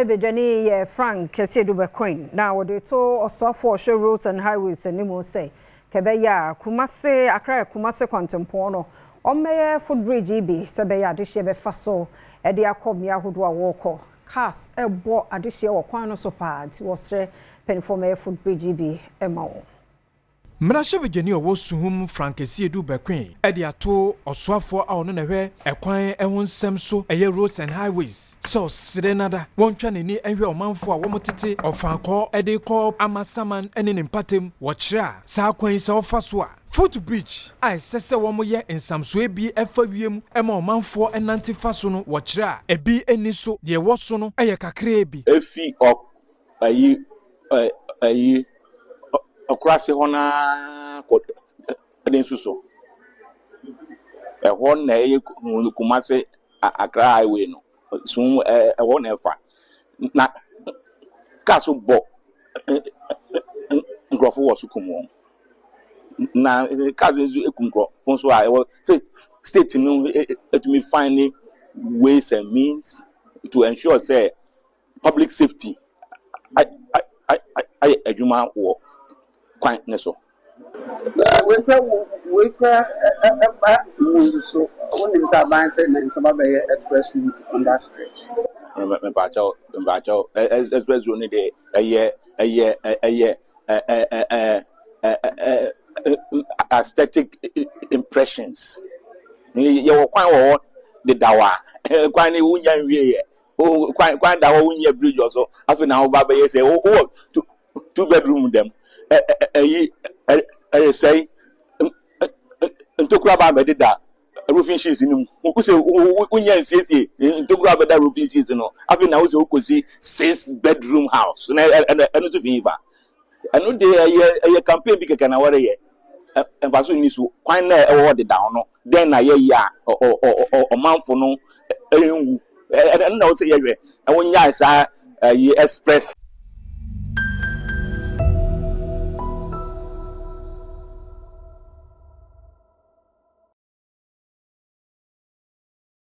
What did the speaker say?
Badwani yɛ Frank Asiedu Bekoe na wɔde to ɔsoafoɔ ɔhwɛ Roads and Highways anim sɛ kɛbɛyɛ a Kumase, Accra Kumase kwantempɔn no, ɔmmɛyɛ footbridge yi bi sɛ bɛyɛ adehyeɛ bɛfa so ɛde akɔ mmea ahodoɔ a wɔrekɔ. Cars ɛbɔ adehyeɛ wɔ kwan no so paa, nti wɔsrɛ mpanimfoɔ mɛyɛ footbridge yi bi ɛma wɔn. Mmarahyɛbadwani a ɔwɔ Suhum, Frank Asiedu Bekoe, ɛde ato ɔsoafoɔ a ɔno na ɛhwɛ ɛkwan ɛho nsɛm so, ɛyɛ Roads and Highways, sɛ ɔsrɛ nada wɔntwa n'ani ɛhwɛ ɔmanfoɔ a wɔn tete Ɔfankɔ ɛde kɔ Amasaman ɛne ne mpatam. Wɔkyerɛ a saa kwan yi, sɛ ɔfa so a, footbridge a ɛsɛ sɛ wɔyɛ nsamsoe bi ɛfa wiem ɛma ɔmanfoɔ ɛnante fa so no, wɔkyerɛ a ebi ani so deɛ ɛwɔ so no ɛyɛ kakraa bi. Efi ɔ ɛyi ɛ ɛyi ɔkurase hɔ naa kɔ ɛde nso so ɛhɔ na ɛyɛ Kumase Accra highway no sun ɛhɔ na ɛfa na kaa so bɔ nkurɔfo wɔ so kum wɔn, na cars nso ekum nkurɔfo nso a ɛwɔ sɛ state no etumi find ways and means to ensure sɛ public safety ayɛ adwuma wɔ kwan ne so. Wei kura ɛba mu nso so, wonim sɛ aban sɛ ne nsɛm abɛyɛ express route on that stretch. Mpakyɛw, mpakyɛw, express road ni de ɛyɛ ɛ ɛ aesthetic impressions. Yɛwɔ kwan wɔ hɔ dedaw a kwan ne wonya nwie yɛ kwan da hɔ, wonya bridge wɔ so. Afei na woba bɛyɛ sɛ wowɔ two bedroom dɛm ɛyi ɛresɛe, ntokura ba abɛdeda roofing sheets no mu. Wosɛ wonya nsiesie ntokura abɛda roofing sheets no, afei na wosɛ wokɔsi six bedroom house na ɛno nso fi ba. Ɛno de ɛyɛ campaign bi kɛkɛ na wɔreyɛ, mfaso ni so. Kwan na ɛwɔ hɔ deda hɔ no, dɛn na yɛyɛ a ɔmanfo no ɛnwu? Ɛno na wɔsɛ yɛhwɛ na wɔnyae saa ɛyi express.